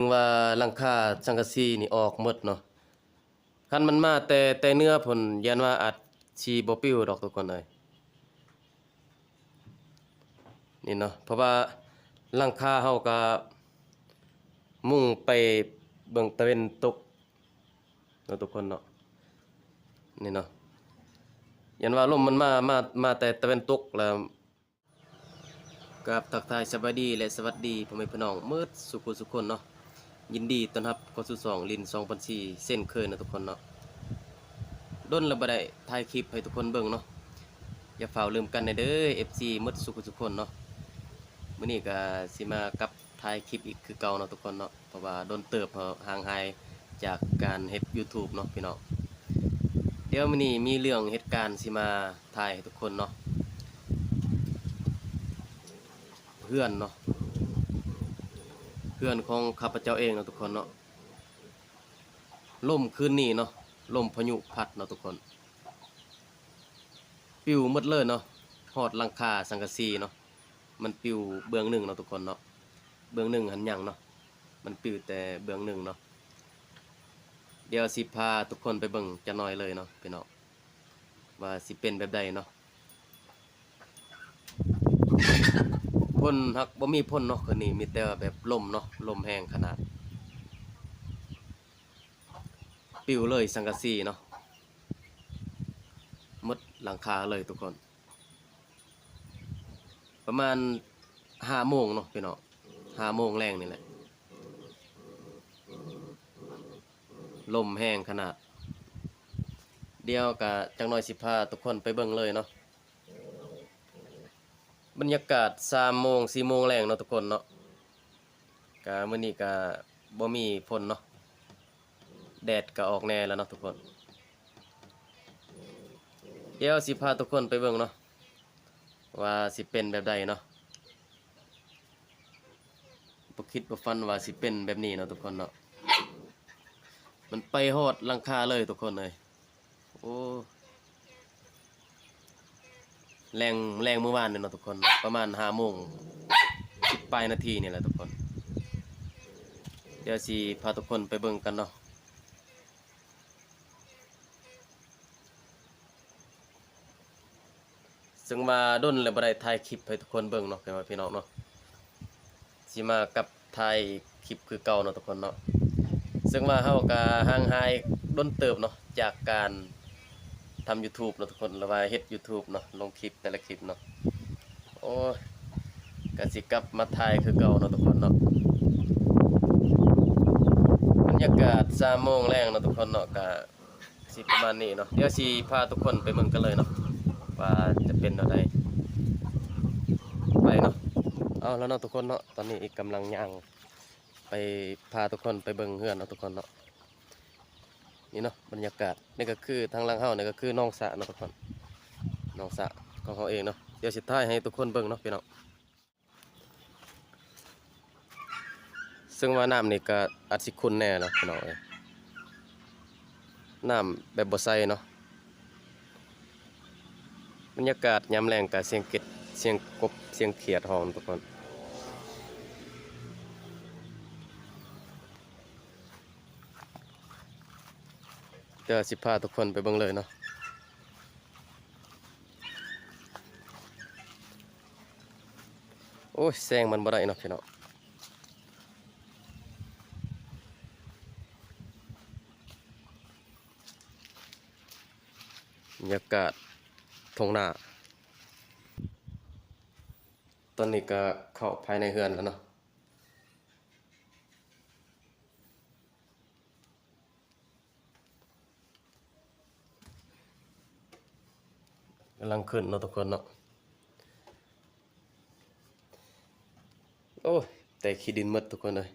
ເຖິງວ່າຫຼັງຄາສັງກະສີນີ້ອອກໝົດເນາະ, ຄັນມັນມາແຕ່ ແຕ່ເໜືອພຸ້ນ ຢ້ານວ່າອາດຊິບໍ່ປິວດອກທຸກຄົນເອີຍ. ນີ້ເນາະ ເພາະວ່າຫຼັງຄາເຮົາກະມຸງໄປເບິ່ງຕາເວັນຕົກເນາະທຸກຄົນເນາະ. ນີ້ເນາະ ຢ້ານວ່າລົມມັນມາ ມາ ມາແຕ່ຕາເວັນຕົກແລ້ວ. ກາບທັກທາຍສະບາຍດີ ແລະ ສະຫວັດດີພໍ່ແມ່ພີ່ນ້ອງໝົດສູ່ຜູ້ສູ່ຄົນເນາະ. ຍິນດີຕ້ອນຮັບເຂົ້າສູ່ຊ່ອງລິນສອງພັນສີ່ເຊັ່ນເຄີຍເນາະທຸກຄົນເນາະ. ດົນແລ້ວບໍ່ໄດ້ຖ່າຍຄລິບໃຫ້ທຸກຄົນເບິ່ງເນາະ, ຢ່າຟ້າວລືມກັນແດ່ເດີ ເອັຟຊີ ໝົດສູ່ຜູ້ສູ່ຄົນເນາະ. ມື້ນີ້ກະຊິມາກັບຖ່າຍຄລິບອີກຄືເກົ່າເນາະທຸກຄົນເນາະ, ເພາະວ່າດົນເຕີບເຮົາຫ່າງຫາຍຈາກການເຮັດ YouTube ເນາະພີ່ນ້ອງ. ດຽວມື້ນີ້ມີເລື່ອງເຫດການຊິມາຖ່າຍໃຫ້ທຸກຄົນເນາະ. ເຮືອນເນາະ ເຮືອນຂອງຂ້າພະເຈົ້າເອງເນາະທຸກຄົນເນາະ. ລົມຄືນນີ້ເນາະ ລົມພາຍຸພັດເນາະທຸກຄົນ, ປິວໝົດເລີຍເນາະ, ຮອດຫຼັງຄາສັງກະສີເນາະ. ມັນປິວເບື້ອງໜຶ່ງເນາະທຸກຄົນເນາະ, ເບື້ອງໜຶ່ງຫັ້ນຍັງເນາະ, ມັນປິວແຕ່ເບື້ອງໜຶ່ງເນາະ. ດຽວຊິພາທຸກຄົນໄປເບິ່ງຈັກໜ່ອຍເລີຍເນາະພີ່ນ້ອງ ວ່າຊິເປັນແບບໃດເນາະ. ຝົນຫາກບໍ່ມີຝົນເນາະ ຄືນນີ້ມີແຕ່ວ່າແບບລົມເນາະ, ລົມແຮງຂະໜາດ, ປິວເລີຍສັງກະສີເນາະ, ໝົດຫຼັງຄາເລີຍທຸກຄົນ. ປະມານຫ້າໂມງເນາະພີ່ນ້ອງ, ຫ້າໂມງແລງນີ້ແຫຼະ, ລົມແຮງຂະໜາດ. ດຽວກະຈັກໜ່ອຍຊິພາທຸກຄົນໄປເບິ່ງເລີຍເນາະ. ບັນຍາກາດສາມໂມງ ສີ່ໂມງແລງເນາະທຸກຄົນເນາະ. ກະມື້ນີ້ກະບໍ່ມີຝົນເນາະ, ແດດກະອອກແດ່ແລ້ວເນາະທຸກຄົນ. ດຽວຊິພາທຸກຄົນໄປເບິ່ງເນາະ ວ່າຊິເປັນແບບໃດເນາະ. ບໍ່ຄິດບໍ່ຝັນວ່າຊິເປັນແບບນີ້ເນາະທຸກຄົນເນາະ, ມັນໄປຮອດຫຼັງຄາເລີຍທຸກຄົນເອີຍ. ໂອ້ ແລງ ແລງມື້ວານນີ້ເນາະທຸກຄົນ, ປະມານຫ້າໂມງສິບປາຍນາທີນີ້ແຫຼະທຸກຄົນ. ດຽວຊິພາທຸກຄົນໄປເບິ່ງກັນເນາະ. ເຊິ່ງວ່າດົນແລ້ວບໍ່ໄດ້ຖ່າຍຄລິບໃຫ້ທຸກຄົນເບິ່ງເນາະ ພີ່ນ້ອງເນາະ, ຊິມາກັບຖ່າຍຄລິບຄືເກົ່າເນາະທຸກຄົນເນາະ. ເຊິ່ງວ່າເຮົາກະຫ່າງຫາຍດົນເຕີບເນາະ ຈາກການທຳ YouTube ເນາະທຸກຄົນ ຫຼືວ່າເຮັດ YouTube ເນາະ, ລົງຄລິບແຕ່ລະຄລິບເນາະ. ໂອ້ຍ ກະຊິກັບມາຖ່າຍຄືເກົ່າເນາະທຸກຄົນເນາະ. ບັນຍາກາດສາມໂມງແລງເນາະທຸກຄົນເນາະ, ກະ ຊິປະມານນີ້ເນາະ. ດຽວຊິພາທຸກຄົນໄປເບິ່ງກັນເລີຍເນາະ ວ່າຈະເປັນແນວໃດ. ໄປເນາະ. ເອົາລະເນາະທຸກຄົນເນາະ, ຕອນນີ້ອີກກຳລັງຍ່າງໄປ ພາທຸກຄົນໄປເບິ່ງເຮືອນເນາະທຸກຄົນເນາະ. ນີ້ເນາະ ບັນຍາກາດ, ນີ້ກະຄືທາງຫຼັງເຮົານີ້ກະຄືໜອງສະເນາະທຸກຄົນ, ໜອງສະຂອງເຮົາເອງເນາະ. ດຽວຊິຖ່າຍໃຫ້ທຸກຄົນເບິ່ງເນາະພີ່ນ້ອງ. ເຊິ່ງວ່ານ້ຳນີ້ກະອາດຊິຂຸ່ນແດ່ເນາະພີ່ນ້ອງເອີຍ, ນ້ຳແບບບໍ່ໃສເນາະ. ບັນຍາກາດຍາມແລງກະສຽງເກັດ ສຽງກົບ ສຽງຂຽດຮ້ອງທຸກຄົນ. ດຽວຊິພາທຸກຄົນໄປເບິ່ງເລີຍເນາະ. ໂອ້ຍ ແສງມັນບໍ່ໄດ້ເນາະພີ່ນ້ອງ. ບັນຍາກາດທົ່ງນາ. ຕອນນີ້ກະເຂົ້າພາຍໃນເຮືອນແລ້ວເນາະ. ກຳລັງຂຶ້ນເນາະທຸກຄົນເນາະ. ໂອ້ຍ ແຕ່ຂີ້ດິນໝົດທຸກຄົນເອີຍ.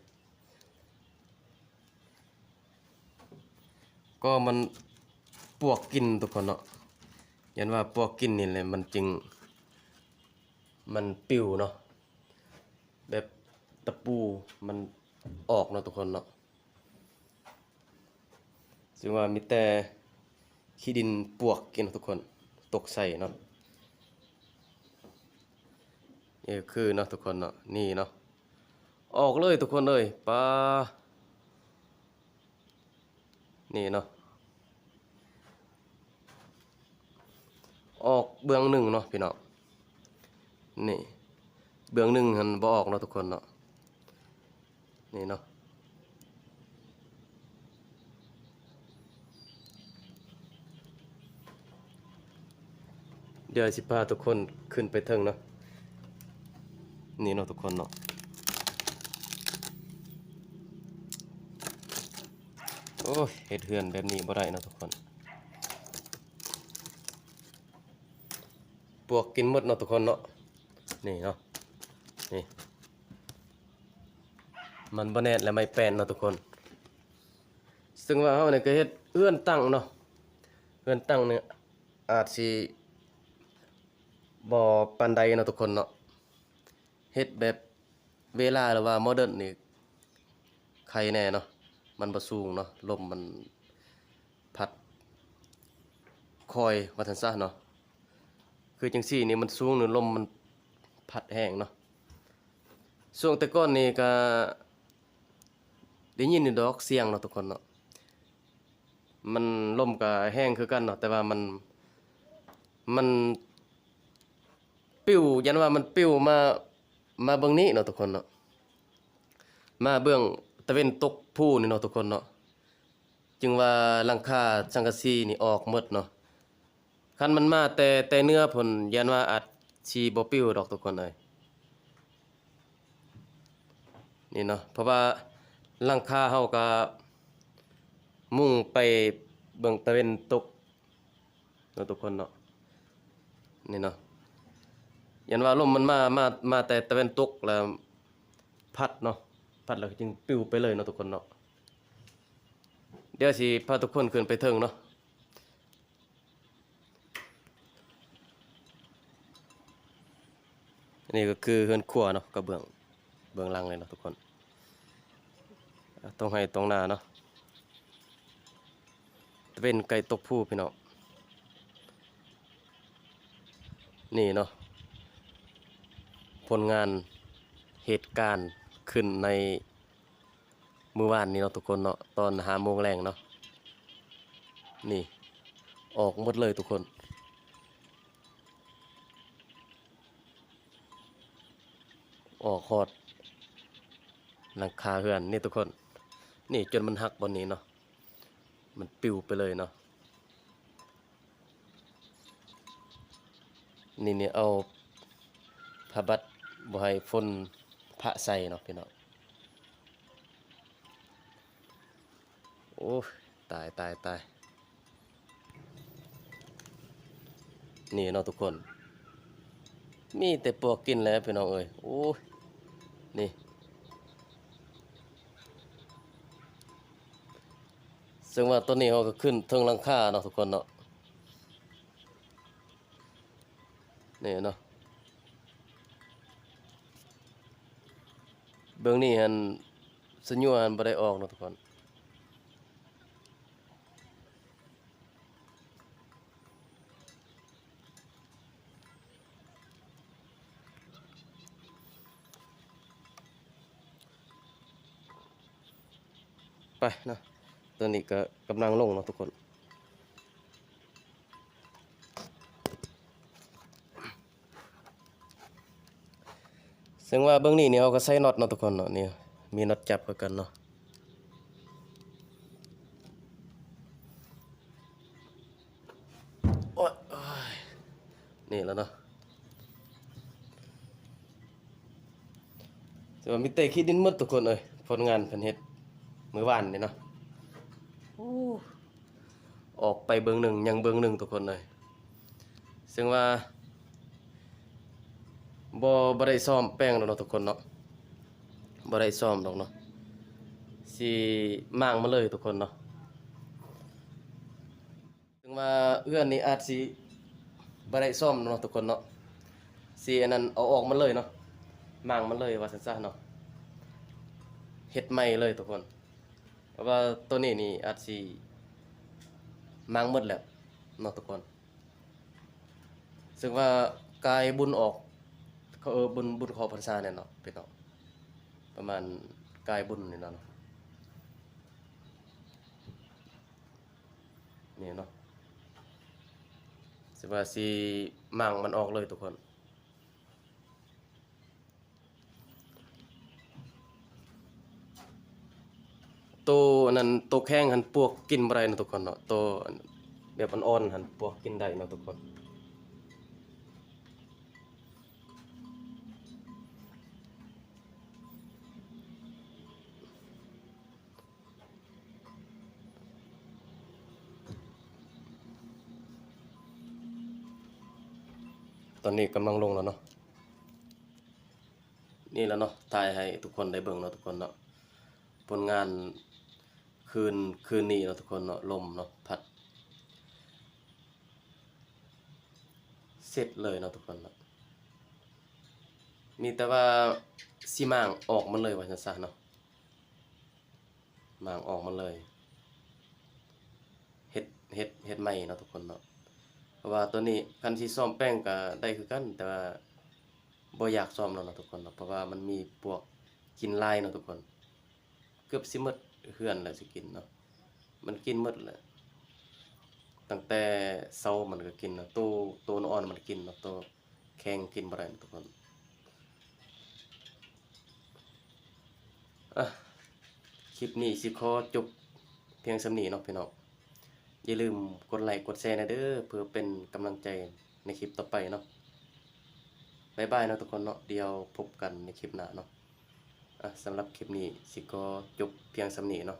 ກໍມັນປວກກິນທຸກຄົນເນາະ, ຢ້ານວ່າປວກກິນນີ້ແຫຼະ ມັນຈຶ່ງ ມັນປິວເນາະ, ແບບຕະປູມັນອອກເນາະທຸກຄົນເນາະ. ເຊິ່ງວ່າມີແຕ່ຂີ້ດິນປວກກິນເນາະທຸກຄົນ, ຕົກໃສ່ເນາະ. ເອີ ຄືເນາະທຸກຄົນເນາະ, ນີ້ເນາະ, ອອກເລີຍທຸກຄົນເອີຍ. ປາ ນີ້ເນາະ ອອກເບື້ອງໜຶ່ງເນາະພີ່ນ້ອງ. ນີ້ເບື້ອງໜຶ່ງຫັ້ນບໍ່ອອກເນາະທຸກຄົນເນາະ. ນີ້ເນາະ ດຽວຊິພາທຸກຄົນຂຶ້ນໄປເທິງເນາະ. ນີ້ເນາະທຸກຄົນເນາະ. ໂອ້ຍ ເຮັດເຮືອນແບບນີ້ບໍ່ໄດ້ເນາະທຸກຄົນ. ປວກກິນໝົດເນາະທຸກຄົນເນາະ. ນີ້ເນາະ ນີ້ ມັນບໍ່ແໜ້ນ ແລະ ໄມ້ແປ້ນເນາະທຸກຄົນ. ເຊິ່ງວ່າເຮົານີ້ກໍເຮັດເຮືອນຕັ້ງເນາະ. ເຮືອນຕັ້ງນີ້ອາດຊິບໍ່ປານໃດເນາະທຸກຄົນເນາະ. ເຮັດແບບເວລາ ຫຼືວ່າໂມເດີນນີ້ໄຄແດ່ເນາະ. ມັນບໍ່ສູງເນາະ ລົມມັນພັດຄ່ອຍວ່າຊັ້ນຊະເນາະ. ຄືຈັ່ງຊີ້ນີ້ມັນສູງນີ້ ລົມມັນພັດແຮງເນາະ. ຊ່ວງແຕ່ກ່ອນນີ້ກະໄດ້ຍິນຢູ່ດອກສຽງເນາະທຸກຄົນເນາະ. ມັນລົມກະແຮງຄືກັນເນາະ ແຕ່ວ່າມັນ ມັນປິວ ຢ້ານວ່າມັນປິວມາ ມາເບື້ອງນີ້ເນາະທຸກຄົນເນາະ. ມາເບື້ອງຕາເວັນຕົກພູນີ້ເນາະທຸກຄົນເນາະ. ຈຶ່ງວ່າຫຼັງຄາສັງກະສີນີ້ອອກໝົດເນາະ. ຄັນມັນມາແຕ່ ແຕ່ເໜືອພຸ້ນ ຢ້ານວ່າອາດຊິບໍ່ປິວດອກທຸກຄົນເອີຍ. ນີ້ເນາະ ເພາະວ່າຫຼັງຄາເຮົາກະມຸງໄປເບື້ອງຕາເວັນຕົກເນາະທຸກຄົນເນາະ. ນີ້ເນາະ ຢ້ານວ່າລົມມັນມາ ມາ ມາແຕ່ຕາເວັນຕົກ ແລ້ວພັດເນາະ ພັດແລ້ວຈຶ່ງປິວໄປເລີຍເນາະທຸກຄົນເນາະ. ດຽວຊິພາທຸກຄົນຂຶ້ນໄປເທິງເນາະ. ອັນນີ້ກໍຄືເຮືອນຄົວເນາະ ກະເບື້ອງ ເບື້ອງຫຼັງເລີຍເນາະທຸກຄົນ. ທົ່ງໄຮ່ທົ່ງນາເນາະ ຕາເວັນໃກ້ຕົກພູພີ່ນ້ອງ. ນີ້ເນາະ ຜົນງານເຫດການຂຶ້ນໃນ ມື້ວານນີ້ເນາະທຸກຄົນເນາະ ຕອນຫ້າໂມງແລງເນາະ. ນີ້ອອກໝົດເລີຍທຸກຄົນ ອອກຮອດຫຼັງຄາເຮືອນນີ້ທຸກຄົນ. ນີ້ຈົນມັນຫັກບ່ອນນີ້ເນາະ ມັນປິວໄປເລີຍເນາະ. ນີ້ ນີ້ເອົາຜ້າບັດບໍ່ໃຫ້ຝົນປະໃສ່ເນາະພີ່ນ້ອງ. ໂອ້ຍ ຕາຍ ຕາຍ ຕາຍ. ນີ້ເນາະທຸກຄົນ ມີແຕ່ປວກກິນແຫຼະພີ່ນ້ອງເອີຍ. ໂອ້ຍ ນີ້ ເຊິ່ງວ່າຕອນນີ້ເຮົາກໍຂຶ້ນເທິງຫຼັງຄາເນາະທຸກຄົນເນາະ. ນີ້ເນາະ ເບິ່ງນີ້ຫັ້ນ ສະຍົວຫັ້ນບໍ່ໄດ້ອອກເນາະທຸກຄົນ. ໄປເນາະ ຕອນນີ້ກໍກຳລັງລົງເນາະທຸກຄົນ. ເຊິ່ງວ່າເບື້ອງນີ້ນີ້ເຮົາກໍໃສ່ນັອດເນາະທຸກຄົນເນາະ. ນີ້ ມີນັອດຈັບຄືກັນເນາະ. ໂອ້ຍ ນີ້ແລ້ວເນາະ ແຕ່ວ່າມີແຕ່ຂີ້ດິນໝົດທຸກຄົນເອີຍ ຜົນງານເພິ່ນເຮັດມື້ວານນີ້ເນາະ. ໂອ້ ອອກໄປເບື້ອງໜຶ່ງ ຍັງເບື້ອງໜຶ່ງທຸກຄົນເອີຍ. ເຊິ່ງວ່າບໍ່ ບໍ່ໄດ້ສ້ອມແປງດອກເນາະທຸກຄົນເນາະ ບໍ່ໄດ້ສ້ອມດອກເນາະ ຊິມ້າງມາເລີຍທຸກຄົນເນາະ. ເຊິ່ງວ່າເຮືອນນີ້ອາດຊິບໍ່ໄດ້ສ້ອມເນາະທຸກຄົນເນາະ ຊິອັນນັ້ນ ເອົາອອກມາເລີຍເນາະ ມ້າງມາເລີຍວ່າຊັ້ນຊະເນາະ ເຮັດໃໝ່ເລີຍທຸກຄົນ. ເພາະວ່າໂຕນີ້ນີ້ອາດຊິມ້າງໝົດແລ້ວເນາະທຸກຄົນ. ເຊິ່ງວ່າກາຍບຸນອອກ ເຂົາເອີ້ນບຸນ ບຸນເຂົ້າພັນສາແນ່ເນາະພີ່ນ້ອງ. ປະມານກາຍບຸນນີ້ແຫຼະເນາະ ນີ້ເນາະ ຊິວ່າຊິມ້າງມັນອອກເລີຍທຸກຄົນ. ໂຕອັນນັ້ນ ໂຕແຂງຫັ້ນປວກກິນບໍ່ໄດ້ເນາະທຸກຄົນເນາະ ໂຕອັນແບບອ່ອນໆຫັ້ນປວກກິນໄດ້ເນາະທຸກຄົນ. ຕອນນີ້ກຳລັງລົງແລ້ວເນາະ ນີ້ແຫຼະເນາະ ຖ່າຍໃຫ້ທຸກຄົນໄດ້ເບິ່ງເນາະທຸກຄົນເນາະ ຜົນງານຄືນ ຄືນນີ້ເນາະທຸກຄົນເນາະ ລົມເນາະພັດ ເສັດເລີຍເນາະທຸກຄົນເນາະ ມີແຕ່ວ່າຊິມ້າງອອກມັນເລີຍວ່າຊັ້ນຊະເນາະ ມ້າງອອກມັນເລີຍ ເຮັດ ເຮັດ ເຮັດໃໝ່ເນາະທຸກຄົນເນາະ ເພາະວ່າໂຕນີ້ຄັນຊິສ້ອມແປງກະໄດ້ຄືກັນ ແຕ່ວ່າບໍ່ຢາກສ້ອມແລ້ວເນາະທຸກຄົນເນາະ ເພາະວ່າມັນມີປວກກິນຫຼາຍເນາະທຸກຄົນ ເກືອບຊິໝົດເຮືອນແຫຼະຊິກິນເນາະ ມັນກິນໝົດແຫຼະ ຕັ້ງແຕ່ເຊົ້າມັນກະກິນເນາະ ໂຕ ໂຕອ່ອນມັນກິນເນາະ ໂຕແຂງກິນບໍ່ໄດ້ເນາະທຸກຄົນ. ອ່ະ ຄລິບນີ້ຊິຂໍຈົບພຽງສ່ຳນີ້ເນາະພີ່ນ້ອງ ຢ່າລືມກົດໄລກົດແຊແດ່ເດີ ເພື່ອເປັນກຳລັງໃຈໃນຄລິບຕໍ່ໄປເນາະ. ບາຍບາຍເນາະທຸກຄົນເນາະ ດຽວພົບກັນໃນຄລິບໜ້າເນາະ. ອ່ະ ສຳລັບຄລິບນີ້ຊິຂໍຈົບພຽງສ່ຳນີ້ເນາະ